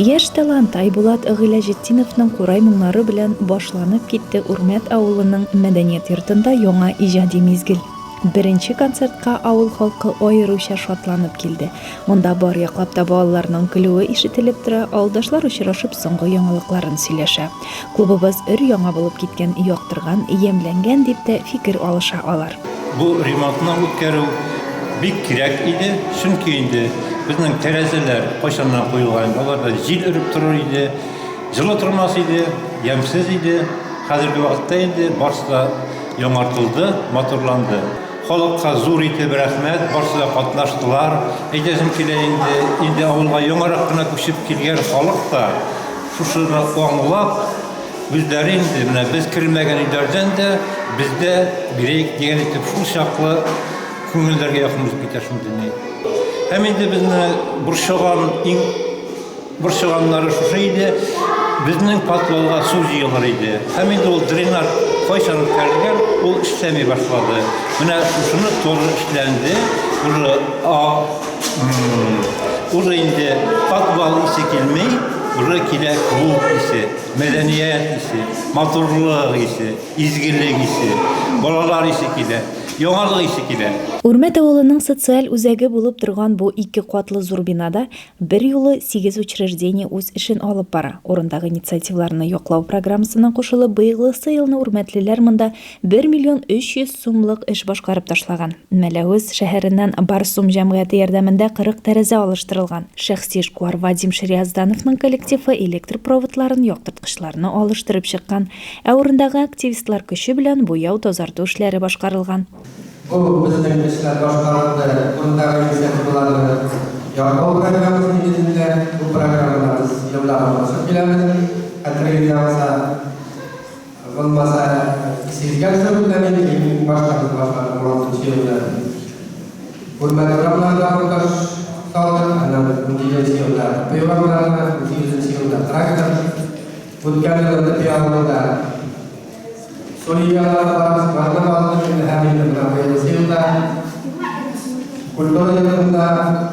Яшь талант Айбулат Гыйләҗетдиновның курай моңнары белән башланып китте Үрмәт авылының мәдәният йортында яңа иҗади мизгел. Беренче концертка авыл халкы аеруча шатланып килде. Монда бар яклап та балаларның көлүе ишетелеп тора, авылдашлар очрашып соңгы яңалыкларын сөйләшә. Клубыбыз өр-яңа булып киткән, яктырган, ямьләнгән дип тә фикер алыша алар. Бу ремонтны үткәрү бик кирәк иде, чөнки инде безнең тәрәзәләр кайчаннан куелган инде, аларда җил өреп торыр иде, җылы тормас иде, ямьсез иде. Хәзерге вакытта инде барысы да яңартылды, матурланды. Халыкка зур итеп рәхмәт, барысы да катнаштылар. Әйтәсем килә инде, инде авылга яңарак кына күчеп килгән халык та шушыны аңлап, Үзләре инде менә без кермәгән өйләрдән дә бездә бирәйек дигән итеп шул чаклы күңелләргә якын булып китә шундый ни. Һәм инде безне борчыган иң борчыганнары шушы иде, безнең подвалга су җыелыр иде. Һәм инде ул дренаж кайчан үткәрелгән, ул эшләми башлады. Менә шушыны тоже эшләнде. Уже а, уже инде подвал исе килми, уже килә клуб исе. Мәдәният исе, матурлык исе, изгелек исе, балалар исе килә, яңалык исе килә. Үрмәт авылының социаль үзәге булып торган бу ике катлы зур бинада берьюлы сигез учреждение үз эшен алып бара. Урындагы инициативаларны яклау программасына кушылып, быелгысы елны үрмәтлеләр монда Бер миллион 300 сумлык эш башкарып ташлаган. Мәләвез шәһәреннән Барсум җәмгыяте ярдәмендә 40 тәрәзә алыштырылган. Шәхси эшкуар Вадим Шириаздановның коллективы электр проводларын, яктырткычларны алыштырып чыккан. Ә урындагы активистлар көче белән буяу-тазарту эшләре башкарылган. Бу безнең эшләр башкарылды урындагы инициативаларны яклау программасы нигезендә. Бу программада без елда катнашып киләбез. Хәтерегездә булса, Булмаса, исегезгә төшереп үтәм инде, иң башта без башладык уналтынчы елда. Үрмәт урамнарына таш салдык, аннан унҗиденче елда Тыпый урамнарына, унсигезенче елда Трактор. Үткән елны Тыпый авылында су линиялары барып алдык инде һәм инде менә быелгысы елда Культура йортында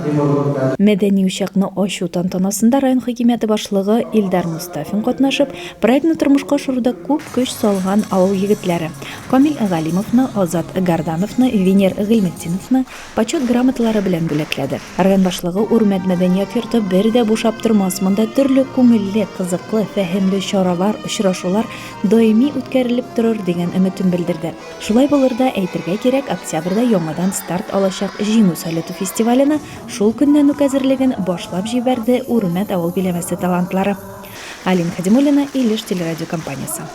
ремонт үткәрдек. Мәдәни учакны ачу тантанасында район хакимияте башлыгы Илдар Мостафин катнашып, Проектны тормышка ашыруда күп көч салган авыл егетләре Камил Галимовны, Азат Гардановны, Венер Гыйльметдиновны Почет грамоталары белән бүләкләде. Район башлыгы Үрмәт мәдәният йорты бер дә бушап тормас, монда төрле күңелле, кызыклы, фәһемле чаралар, очрашулар даими үткәрелеп торыр дигән өметен белдерде. Шулай булыр да, әйтергә кирәк, октябрьдә яңадан старт алачак Җиңү салюты фестиваленә шул көннән үк әзерлеген башлап җибәрде Үрмәт авыл биләмәсе талантлары. Алина Хадимуллина, Илеш телерадиокомпаниясе.